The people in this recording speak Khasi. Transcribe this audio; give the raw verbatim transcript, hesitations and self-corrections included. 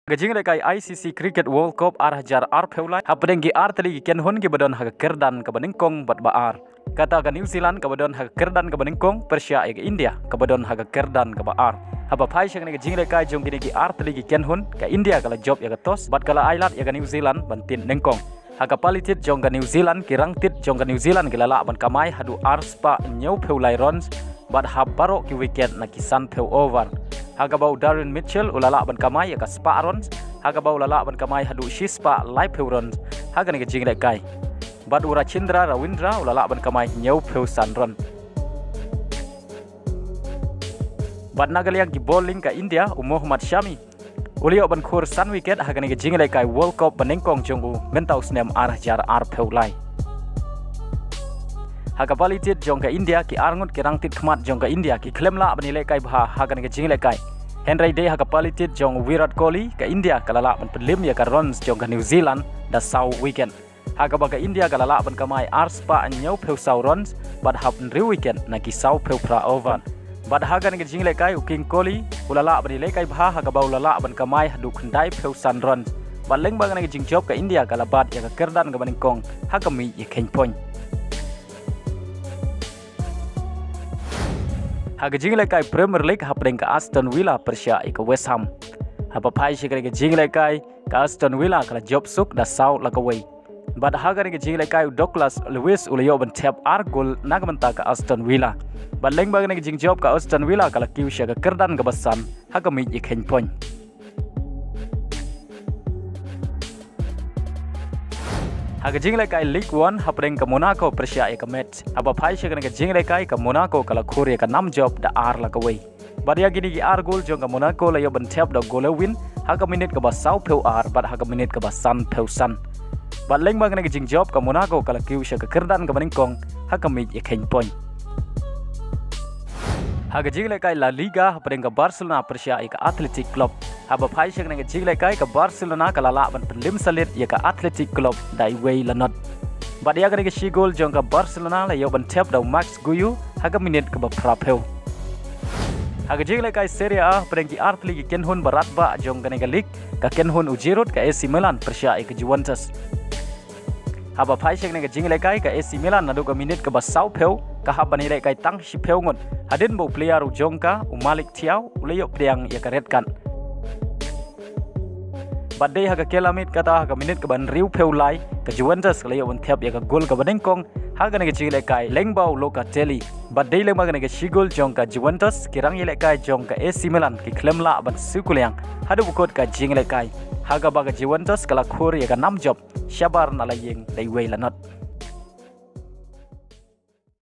Ka jinglehkai I C C Cricket World Cup ar hajar arphew lai, hapdeng ki artylli ki kynhun kiba don ha ka kyrdan kaba nyngkong bad ba ar. Kata ka New Zealand kaba don ha ka kyrdan kaba nyngkong pyrshah ïa ka India kaba don ha ka kyrdan kaba ar. Haba phai sha kane ka jinglehkai jong kine ki artylli ki kynhun, ka India ka la jop ïa ka toss bad ka la ailad ïa ka New Zealand ban tied nyngkong. Ha ka pali tied jong ka New Zealand, ki rangtied jong ka New Zealand ki la lah ban kamai haduh ar spah hynñiewphew lai runs bad hap baroh ki wicket na ki sanphew over. Ha kaba u Dallin Mitchell u la lah ban kamai ïa ka spah runs, ha kaba u la lah ban kamai haduh shi spah laiphew runs ha kane ka jinglehkai. Bad u Rachandra Ravindra u la lah ban kamai hynñiewphew san runs. Bad na ka liang ki bowling ka India, u Mohammad Shami u la ïoh ban khur san wicket ha kane ka jinglehkai World Cup ba nyngkong jong u mynta u snem ar hajar arphew lai. Ha ka pali tied jong ka India, ki arngut ki rangtied khmat jong ka India ki khlem lah ban ïalehkai bha ha kane ka jinglehkai. Hynrei dei ha ka pali tied jong u Virat Kohli, ka India ka la lah ban pynlip ïa ka runs jong ka New Zealand da saw wicket. Ha kaba ka India ka la lah ban kamai ar spah hynñiewphew saw runs bad hap hynriew wicket na ki sawphew phra over. Bad ha kane ka jinglehkai u King Kohli u la lah ban ïalehkai bha ha kaba u la lah ban kamai haduh khyndaiphew san runs. Bad lyngba kane ka jingjop ka India ka la bat ïa ka kyrdan kaba nyngkong ha ka miej ïa kheiñ point. Ha ka jinglehkai Premier League, hapdeng ka Aston Villa pyrshah ïa ka West Ham. Haba phai sha kane ka jinglehkai, ka Aston Villa ka la jop suk da saw la kawei. Bad ha kane ka jinglehkai u Douglas Luiz u la ïoh ban thep ar gol na ka bynta ka Aston Villa. Bad lyngba kane ka jingjop ka Aston Villa ka la kiew sha ka kyrdan kaba san ha ka miej ïa kheiñ point. Ha ka jinglehkai Ligue One, hapdeng ka Monaco pyrshah ïa ka Metz. Haba phai sha kane ka jinglehkai, ka Monaco ka la khur ïa ka nam jop da ar la kawei. Bad ïa kine ki ar gol jong ka Monaco la ïoh ban thep da u Golovin ha ka minit kaba sawphew ar bad ha ka minit kaba sanphew san. Bad lyngba kane ka jingjop ka Monaco ka la kiew sha ka kyrdan kaba nyngkong ha ka miej ïa kheiñ point. Ha ka jinglehkai La Liga, hapdeng ka Barcelona pyrshah ïa ka Athletic Club. Haba phai sha kane ka jinglehkai, ka Barcelona ka la lah ban pynlip salit ïa ka Athletic Club da iwei la not. Bad ïa kane ka shi gol jong ka Barcelona la ïoh ban thep da u Max Guiu ha ka minit kaba phraphew. Ha ka jinglehkai Serie A, hapdeng ki artylli ki kynhun ba radbah jong kane ka league, ka kynhun u Giroud, ka A C Milan pyrshah ïa ka Juventus. Haba phai sha kane ka jinglehkai, ka A C Milan naduh ka minit kaba sawphew ka hap ban ïalehkai tang shiphew ngut hadien ba u player u jong ka, u Malick Thiaw, u la ïoh pdiang ïa ka red card. Bad dei ha ka kylla miet kata, ha ka minit kaba hynriewphew lai, ka Juventus ka la ïoh ban thep ïa ka gol kaba nyngkong ha kane ka jinglehkai lyngba u Locatelli. Bad dei lyngba kane ka shi gol jong ka Juventus, ki rangïalehkai jong ka A C Milan ki khlem lah ban siew kuliang haduh ba kut ka jinglehkai, ha kaba ka Juventus ka la khur ïa ka nam jop shabar na la ïing da iwei la not.